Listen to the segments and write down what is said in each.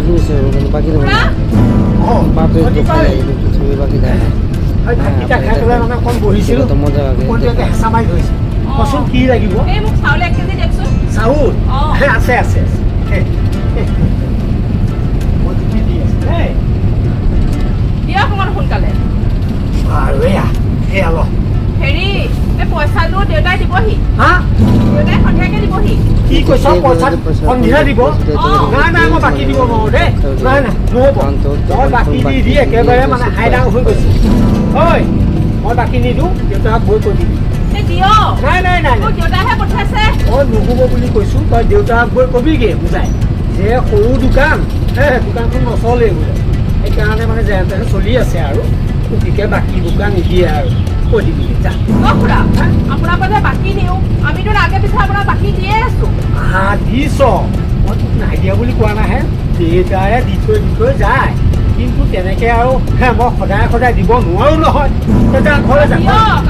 বাকি বেশি হবে, কিন্তু বাকি দেবো না। বাপের দোকানে কিন্তু ছবি বাকি দেয় না। ভাতকেইটা খাই পেলাই মানে অকণ বহিছিলোঁ, কত মজা লাগে। টোপনিটো হেঁচা মাৰি ধৰিছে। কচোন কি লাগিব? এই মোক চাউল 1 কেজি দিয়কচোন। চাউল? আছে আছে আছে। মই জুখি দি আছোঁ দেই। দিয়ক অকণমান সোনকালে। আৰু এয়া এয়া ল। হেৰি, এই পইচাটো দেউতাই দিবহি। হা? দেউতাই সন্ধিয়াকে দিবহি। কি কৈছ? পইচা সন্ধিয়া দিব? নাই নাই, মই বাকী দিব নোৱাৰো দেই। নাই নাই, নহ'ব। মই বাকী দি দি একেবাৰে মানে হাইডাং হৈ গৈছোঁ। ঐ, মই বাকী নিদিওঁ, দেউতাক গৈ কৈ দিবি। নাই নাই নাই, দেউতাহে পঠাইছে। মই নহ'ব বুলি কৈছোঁ, তই দেউতাক গৈ কবিগৈ বুজাই যে সৰু দোকান, হে দোকানখন নচলেই বোলে, সেইকাৰণে মানে যেনে তেনে চলি আছে আৰু, গতিকে বাকী বোকা নিদিয়ে আৰু, কৈ দিবি যা। খুৰা, আপোনাৰ পৰা যে বাকী নিওঁ, আমিতো আগে পিছে আপোনাক বাকী দিয়ে আছোঁ। হা, দিছ, মই তোক নাই দিয়া বুলি কোৱা নাহে, দেউতাৰে দি থৈ দি থৈ যায়, কিন্তু তেনেকে আৰু মই সদায় সদায় দিব নোৱাৰো নহয়। যা ঘৰলৈ যা।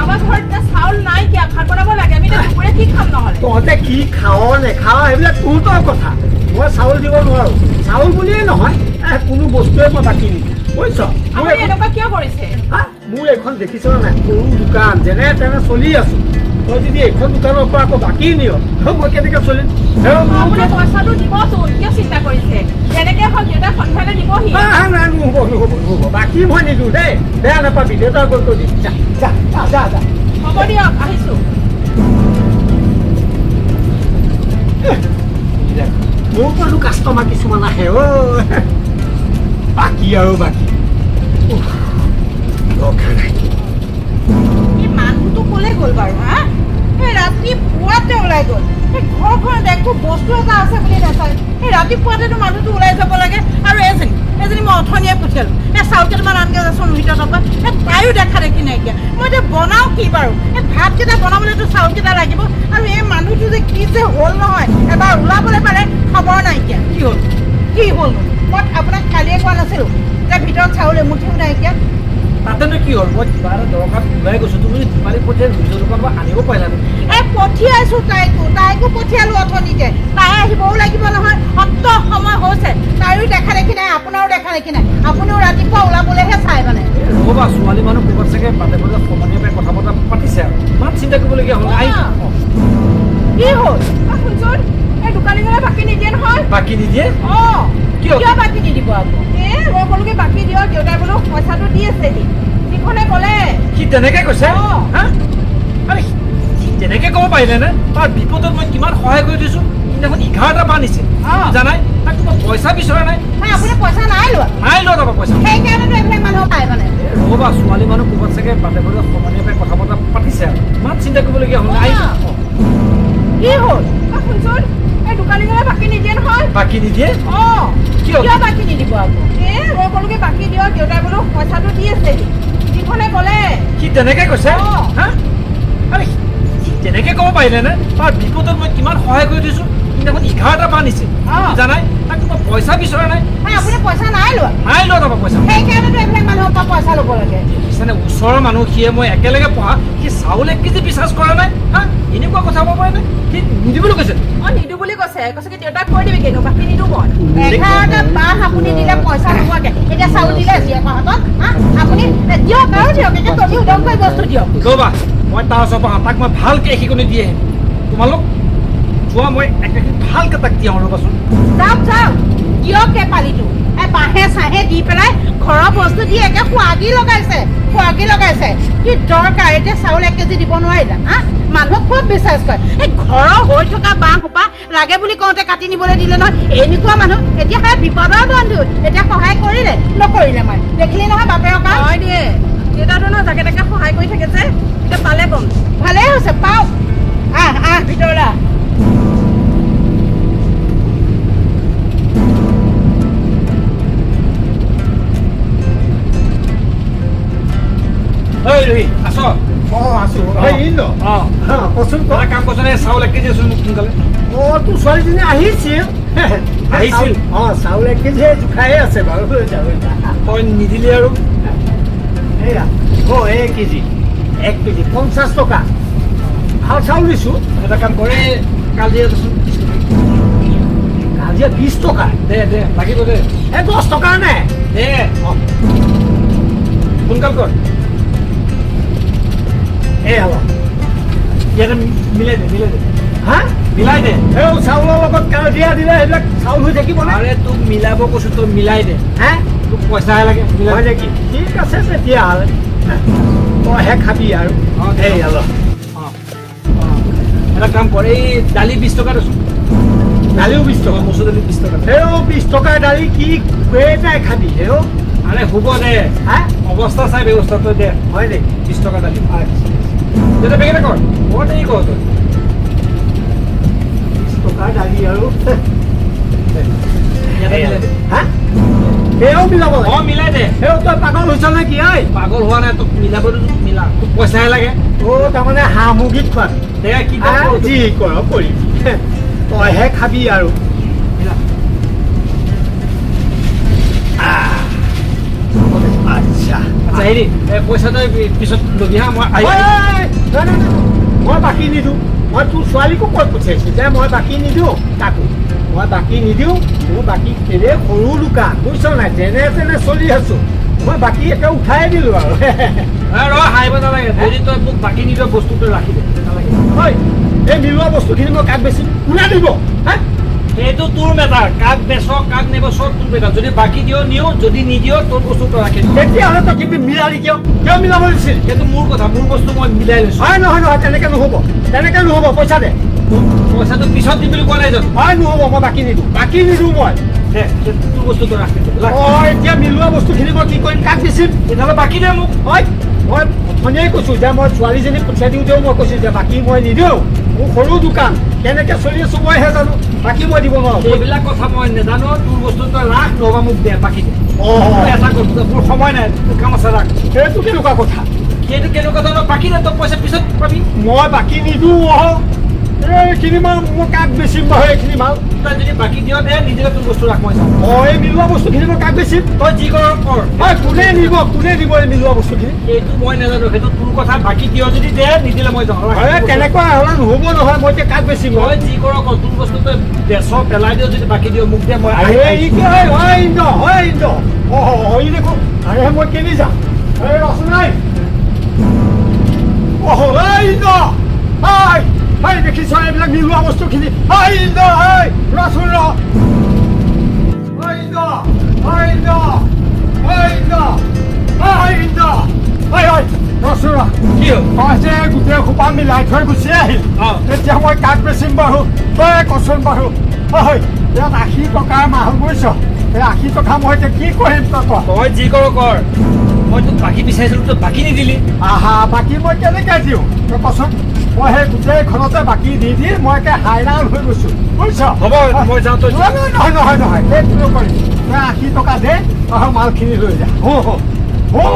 আমাৰ ঘৰত এতিয়া চাউল নাইকিয়া, ভাত বনাব লাগে, আমি এতিয়া দুপৰীয়া কি খাম নহ'লে? তহঁতে কি খাৱ নেখাৱ সেইবিলাক তোৰ কথা, মই চাউল দিব নোৱাৰো। চাউল বুলিয়ে নহয়, কোনো বস্তুৱে মই বাকী নিদিওঁ, বুজিছ? এনেকুৱা কিয় কৰিছে? মোৰ এইখন দেখিছ নাই, সৰু দোকান, যেনে তেনে চলি আছো। তই যদি এইখন দোকানৰ পৰা আকৌ বাকী নিয়, মই কেনেকে চলিম? পইচাটো দিবচোন, কিয় চিন্তা কৰিছে? যেনেকে হওক দেউতাই সন্ধিয়ালৈ দিবহি। নাই, নহ'ব নহ'ব নহ'ব, বাকী মই নিদিওঁ দেই, বেয়া নাপাবি, দেউতাক গৈ কৈ দিম। যা যা যা যা। হ'ব দিয়ক, আহিছো। মোৰ পৰাতো কাষ্টমাৰ কিছুমান আহে অ', বাকী আৰু বাকী দৰকাৰ নাই। এই মানুহটো ক'লে গ'ল বাৰু? হা, এই ৰাতিপুৱাতে ওলাই গ'ল। এই ঘৰখনত একো বস্তু এটা আছে বুলি নাচায়। এই ৰাতিপুৱাতেতো মানুহটো ওলাই যাব লাগে। আৰু এজনী এজনী মই অথনিয়ে পঠিয়ালোঁ, এই চাউল কেইটামান আনগৈ যাচোন ৰোহিতৰ পৰা। এই তাইও দেখা দেখি নাইকিয়া। মই এতিয়া বনাওঁ কি বাৰু? এই ভাতকেইটা বনাবলৈতো চাউলকেইটা লাগিব। আৰু এই মানুহটো যে কি যে হ'ল নহয়, এবাৰ ওলাবলৈ পালে খবৰ নাইকিয়া। কি হ'ল কি হ'ল? মই আপোনাক কালিয়ে কোৱা নাছিলোঁ যে ভিতৰত চাউল এমুঠিও নাইকিয়া? তাতেনো কি হ'ল? মই কিবা এটা দৰকাৰত ওলাই গৈছোঁ, তুমি দীপালী পঠিয়াই নিজৰ দোকানৰ পৰা আনিব পাৰিলা? এই পঠিয়াইছোঁ তাইকো, তাইকো পঠিয়ালোঁ অথনিতে। তাই আহিবও লাগিব নহয়, অত সময় হৈছে। তাইৰো দেখা দেখি নাই, আপোনাৰো দেখা দেখি নাই। আপুনিও ৰাতিপুৱা ওলাবলৈহে চাই মানে। ৰ'বা, ছোৱালী মানুহ ক'ৰবাত চাগে বাটে বাটে সমনীয়া পাই কথা বতৰা পাতিছে আৰু, ইমান চিন্তা কৰিবলগীয়া হ'ল। কি হ'ল? শুনচোন, এই দোকানীজনে বাকী নিদিয়ে নহয়। বাকী নিদিয়ে? অঁ, কিয় কিয় বাকী নিদিব আকৌ? এই মই ক'লোগে বাকী দিয়ক, দেউতাই বোলো পইচাটো দি আছেহি। যিখনে ক'লে সি তেনেকে কৈছে? হা, আৰে সি তেনেকে ক'ব পাৰিলে নে? তাৰ বিপদত মই কিমান সহায় কৰি দিছোঁ। সিদিনাখন 11টা বান নিছে জানাই, তাক মই পইচা বিচৰা নাই। আপুনি পইচা নাই লোৱা? নাই লোৱা তাৰপৰা পইচা। সেইকাৰণেতো এইবিলাক মানুহ পায় মানে। ৰ'বা, ছোৱালী মানুহ ক'ৰবাত চাগে বাটে বাটে সমনীয়া পাই কথা বতৰা পাতিছে আৰু, ইমান চিন্তা কৰিবলগীয়া হ'ল। কি হ'ল? শুনচোন, এই দোকানীজনে বাকী নিদিয়ে নহয়। বাকী নিদিয়ে? অঁ, কিয় কিয় বাকী নিদিব আকৌ? এই মই ক'লোগে বাকী দিয়ক, দেউতাই বোলো পইচাটো দি আছেহি। যিখনে ক'লে সি তেনেকে কৈছে? হা, আৰে সি তেনেকে ক'ব পাৰিলে নে? তাৰ বিপদত মই কিমান সহায় কৰি দিছোঁ। সিদিনাখন 11টা বান নিছে জানাই, তাক মই পইচা বিচৰা নাই। আপুনি পইচা নাই লোৱা? নাই লোৱা তাৰপৰা পইচা। সেইকাৰণেতো এইবিলাক মানুহৰ পৰা পইচা ল'ব লাগে। দেখিছেনে, ওচৰৰ মানুহ সিয়ে মই একেলগে পঢ়া, সি চাউল 1 কেজি বিশ্বাস কৰা নাই। হা, এনেকুৱা কথা হ'ব পাৰেনে? সি নিদিওঁ বুলি কৈছে। অঁ, নিদিওঁ বুলি কৈছে। কৈছে কি দেউতাক কৈ দিবি কেনো, বাকী নিদিওঁ মই। 11টা বাঁহ আপুনি দিলে পইচা নোহোৱাকে, এতিয়া চাউল দিলে জীয়েকৰ হাতত। হা, আপুনি দিয়ক আৰু দিয়ক, এতিয়া তলি উদং কৰি বস্তু দিয়ক। ৰ'বা, মই তাৰ ওচৰৰ পৰা তাক মই ভালকৈ এশিকনি দি আহিম। তোমালোক যোৱা, মই একেখিনি ভালকৈ তাক দি আহোঁ, ৰ'বাচোন। যাওক যাওক, দিয়ক এই পালিটো। এই বাঁহে চাহে দি পেলাই ঘৰৰ বস্তু দি একে খোৱাগি লগাইছে, খোৱাগি লগাইছে। কি দৰকাৰ এতিয়া চাউল 1 কেজি দিব নোৱাৰিলা? হা, মানুহক খুব বিশ্বাস কৰে। এই ঘৰৰ হৈ থকা বাঁহ সোপা লাগে বুলি কওঁতে কাটি নিবলৈ দিলে নহয়। এনেকুৱা মানুহ এতিয়া সেই বিপদৰ বন্ধু, এতিয়া সহায় কৰিলে নকৰিলে মই দেখিলি নহয় বাপেৰৰ কাম। হয় দিয়ে, দেউতাটো ন জাকে তাকে সহায় কৰি থাকে যে, এতিয়া পালে গম। ভালেই হৈছে, পাওক। আহ আহ ভিতৰলৈ আহ। ঐ ৰোহি, আছ? অঁ, আছো। অঁ, কচোন এটা কাম কৰচোন, এই চাউল 1 কেজি আছোন মোক সোনকালে। অঁ, তোৰ ছোৱালীজনী আহিছিল? আহিছিল। অঁ, চাউল 1 কেজি জোখায়ে আছে বাৰু। তই নিদিলি আৰু। এয়া অঁ, 1 কেজি, 1 কেজি 50 টকা। ভাল চাউল দিছোঁ। এটা কাম কৰে, কাজিয়া দেচোন। কালজিৰা 20 টকা। দে দে লাগিব দে। এই 10 টকা নে? দে সোনকাল কৰ। এই হ'ব ইয়াতে মিলাই দে, মিলাই দে। হা মিলাই দে। এই চাউলৰ লগত কালজিৰা দিলে সেইবিলাক চাউল হৈ থাকিব নে? আৰে তোক মিলাব কৈছো, তই মিলাই দে। হা তোক পইচাহে লাগে, মিলাই হয় নেকি? ঠিক আছে তেতিয়াহ'লে তইহে খাবি আৰু। এই অলপ এটা কাম কৰ, এই দালি 20 টকা দেচোন। দালিও 20 টকা? মচুৰ দালি 20 টকা। হেও 20 টকাৰ দালি কি কেইটাই খাবি? হেও আৰে হ'ব দে, হা অৱস্থা চাই ব্যৱস্থা তই দে। হয় নেকি? 20 টকা দালি। তেতিয়া বেগেটা কৰ, বৰ দেৰি কৰ তই। 20 টকাৰ দালি আৰু হা সেয়াও মিলাব? অ মিলাই দে। সেও তই পাগল হৈছ নে কি? ঐ পাগল হোৱা নাই, তোক মিলাব মিলা, তোক পইচাহে লাগে। অ তাৰমানে হাঁহ মুৰ্গীত খোৱাবি? দে কি যি কৰ কৰিবি, তইহে খাবি আৰু। আচ্ছা আচ্ছা, হেৰি পইচা তই পিছত ল'বি হা। মই মই বাকী নিদিওঁ। মই তোৰ ছোৱালীকো কৈ পঠিয়াইছোঁ যে মই বাকী নিদিওঁ কাকো, মই বাকী নিদিওঁ। মোৰ বাকী কেলে সৰু দোকান বুজিছ নাই, যেনে তেনে চলি আছোঁ, মই বাকী একে উঠাই দিলোঁ আৰু। ৰ হাঁহিব নালাগে, যদি তই মোক বাকী নিদিয় বস্তুটো ৰাখি দে। নালাগে। হয় এই মিলোৱা বস্তুখিনি মই কাক বেচিম? কোনে দিব? হা সেইটো তোৰ মেটাৰ, কাক বেচ কাক নেবেচ তোৰ মেটাৰ। যদি বাকী দিয় নিও, যদি নিদিয় তোৰ বস্তু তই ৰাখি দে। তেতিয়াহ'লে তই কিন্তু মিলালি কিয়? কিয় মিলাব দিছিল? সেইটো মোৰ কথা, মোৰ বস্তু মই মিলাই লৈছোঁ। হয় নহয় নহয়, তেনেকৈ নহ'ব, তেনেকৈ নহ'ব। পইচা দে। পইচাটো পিছত দিম বুলি কোৱা নাই জানো? হয় নহ'ব, মই বাকী নিদিওঁ, বাকী নিদিওঁ মই। দে তোৰ বস্তুটো ৰাখি দে। অঁ এতিয়া মিলোৱা বস্তুখিনি মই কি কৰিম? কাক বেচিম? তেতিয়াহ'লে বাকী দে মোক। হয় মই অথনিয়ে কৈছোঁ যে মই ছোৱালীজনীক পঠিয়াই দিওঁতেও মই কৈছোঁ যে বাকী মই নিদিওঁ, মোৰ সৰু দোকান, কেনেকৈ চলি আছোঁ মইহে জানো, বাকী মই দিব নোৱাৰোঁ। এইবিলাক কথা মই নাজানো, তোৰ বস্তু তই ৰাখ, নহ'বা মোক দে বাকী দে। অঁ এটা কথা, মোৰ সময় নাই, তোৰ কাম আছে ৰাখ। সেইটো কেনেকুৱা কথা? সেইটো কেনেকুৱা ধৰণৰ? বাকী দে, তই পইচা পিছত পাবি। মই বাকী নিদিওঁ। অঁ এইখিনি মাল মই কাক বেচিম বাৰু? এইখিনি মাল তই যদি বাকী দিয় দে, নিদিলে তোৰ বস্তু ৰাখ, মই যাওঁ। অঁ এই মিলোৱা বস্তুখিনি মই কাক বেচিম? তই যি কৰ কৰ। হয় কোনে নিব? কোনে দিব এই মিলোৱা বস্তুখিনি? সেইটো মই নাজানো, সেইটো তোৰ কথা। বাকী দিয় যদি দে, নিদিলে মই যাওঁ। তেনেকুৱা হ'লে নহ'ব নহয়, মই এতিয়া কাক বেচিম? তই যি কৰ কৰ, তোৰ বস্তু তই বেচ, পেলাই দিয়, যদি বাকী দিয় মোক দে। মই হয় ইন্দ্ৰ, হয় ইন্দ্ৰ। অঁ ই দেখোন, আৰে মই কেনি যাম? এই ৰচোন, অহ ইন্দ্ৰ, হয় হয় দেখিছ এইবিলাক মিলোৱা বস্তুখিনি? হয় ইন্দ্ৰ, হয় ৰচোন ৰ। হয় ইন্দ্ৰ, হয় ইন্দ্ৰ, হয় ইন্দ্ৰ, হয় ইন্দ্ৰ, হয় হয় ৰচোন ৰ। কি হ'ল? তই যে গোটেই সোপা মিলাই থৈ গুচি আহিল, তেতিয়া মই কাক বেচিম বাৰু? তই কচোন বাৰু। হয় ইয়াত 80 টকাৰ মাল বুজিছ, এই 80 টকা মই এতিয়া কি কৰিম তই ক? তই যি কৰ কৰ, মই তোক বাকী বিচাৰিছিলোঁ, তই বাকী নিদিলি। আহা বাকী মই কেনেকৈ দিওঁ তই কচোন? মই সেই গোটেইখনতে বাকী দি দি মই একে হাইৰাণ হৈ গৈছোঁ বুজিছ। হ'ব মই যাওঁ, তই নহয় নহয় নহয় নহয়, সেইটো নকৰিবি। তই 80 টকা দে, তই মালখিনি লৈ যা। হো হো হো।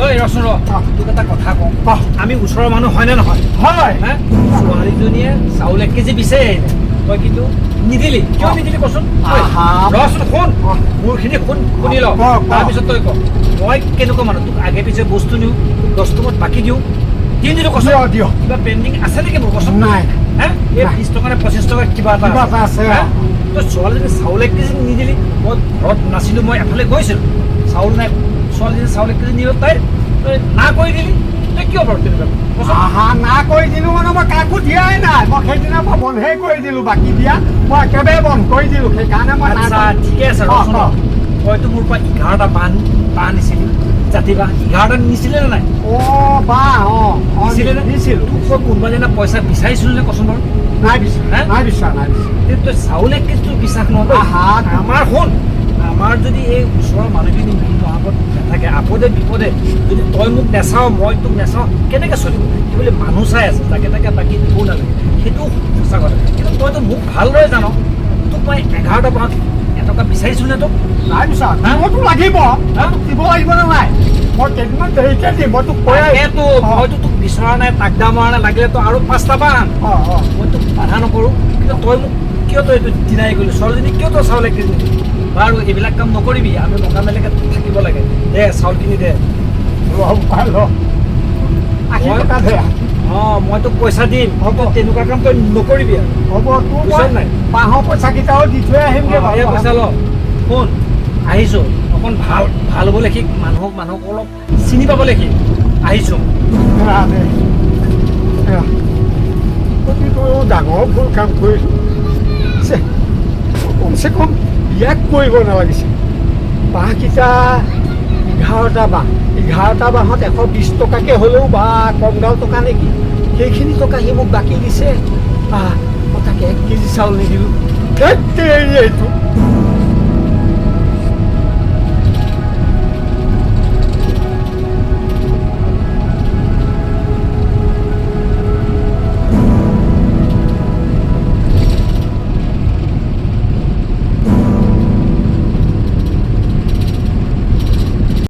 ঐ ৰচোন ৰ, তোক এটা কথা কওঁ, আমি ওচৰৰ মানুহ হয়নে নহয়? হয়। ছোৱালীজনীয়ে চাউল 1 কেজি বিচাৰি আহিলে, তই কিন্তু নিদিলি। কিয় নিদিলি কচোন? ৰচোন শুন, মোৰখিনি শুন, শুনি ল, তাৰপিছত তই ক। মই কেনেকুৱা মানুহ, তোক আগে পিছে বস্তু নিওঁ, তোক 10 টকাত বাকী দিওঁ, দিওঁ নিদিওঁ কচোন? দিয়। কিবা পেণ্ডিং আছে নেকি মোৰ কচোন? নাই। হে এই 20 টকা নে 25 টকা কিবা এটা আছে। তই ছোৱালীজনী চাউল 1 কেজি নিদিলি, মই ঘৰত নাছিলোঁ, মই এফালে গৈছিলোঁ, চাউল নাই, ছোৱালীজনী চাউল 1 কেজি নিদিলোঁ, তাই তই না কৰি দিলি, তই কিয় বাৰু তেনেকুৱা? আহা না কৰি দিলোঁ মানে মই কাকো দিয়াই নাই, মই সেইদিনা মই বন্ধেই কৰি দিলোঁ, বাকী দিয়া মই একেবাৰে বন্ধ কৰি দিলোঁ, সেইকাৰণে মই। আচ্ছা ঠিকে আছে। ৰচোন, তইতো মোৰ পৰা 11টা বাঁহ নিছিলি, জাতি বাঁহ 11টা নিছিলে নে নাই? অঁ বাঁহ অঁ নিছিলে নে? নিছিলোঁ। তোক মই কোনোবা দিনা পইচা বিচাৰিছিলোঁ নে কচোন বাৰু? নাই বিচৰা, নাই বিচৰা, নাই বিচৰা। তই চাউল 1 কেজি তোৰ বিশ্বাস নহ'ব? আমাৰ শুন, আমাৰ যদি এই ওচৰৰ মানুহখিনি আগত নাথাকে, আপদে বিপদে যদি তই মোক নেচাওঁ, মই তোক নেচাওঁ, কেনেকৈ চলিব? কি বুলি মানুহ চাই আছে, তাকে তাকে বাকী দিবও নালাগে, সেইটো সঁচা কথা। কিন্তু তইতো মোক ভালদৰে জান, তোক মই 11টা বাঁহত 1 টকা বিচাৰিছিলোঁ নে তোক? নাই বিচৰা। মোৰতো লাগিব, দিব লাগিব নে নাই? মই কেইদিনমান দেৰিকৈ দিম, মই তোক তাকেতো মইতো তোক বিচৰা নাই, তাকদা মৰা নাই, লাগিলে তই আৰু 5টা বাঁহ আন, মই তোক বাধা নকৰোঁ। কিন্তু তই মোক কিয় তই এইটো ডিনাই কৰিলি? ছোৱালীজনী কিয় তই চাউল 1 কেজি নিদিলি? বাৰু এইবিলাক কাম নকৰিবি, আমি মোকামেলেকে থাকিব লাগে। দে চাউলখিনি দে। অঁ মই তোক পইচা দিম, তেনেকুৱা কাম তই নকৰিবি আৰু। হ'ব, তোৰ নাই। বাঁহৰ পইচাকেইটাও দি থৈ আহিমগৈ বাৰু। এই পইচা ল, শুন, আহিছোঁ। অকণ ভাল ভাল হ'বলৈ শিক, মানুহক মানুহক অলপ চিনি পাবলৈ শিক। আহিছোঁ। এৰা দে, এৰা। অতিটো ডাঙৰ ভুল কাম কৰিলোঁ। ছে, কমচে কম ইয়াক কৰিব নালাগিছিল। বাঁহকেইটা 11টা বাঁহ, 11টা বাঁহত 120 টকাকৈ হ'লেও বা কমডাল টকা নেকি? সেইখিনি টকা সি মোক বাকী দিছে। আহ, মই তাক 1 কেজি চাউল নিদিলোঁ। ধেৎ তেৰি, এইটো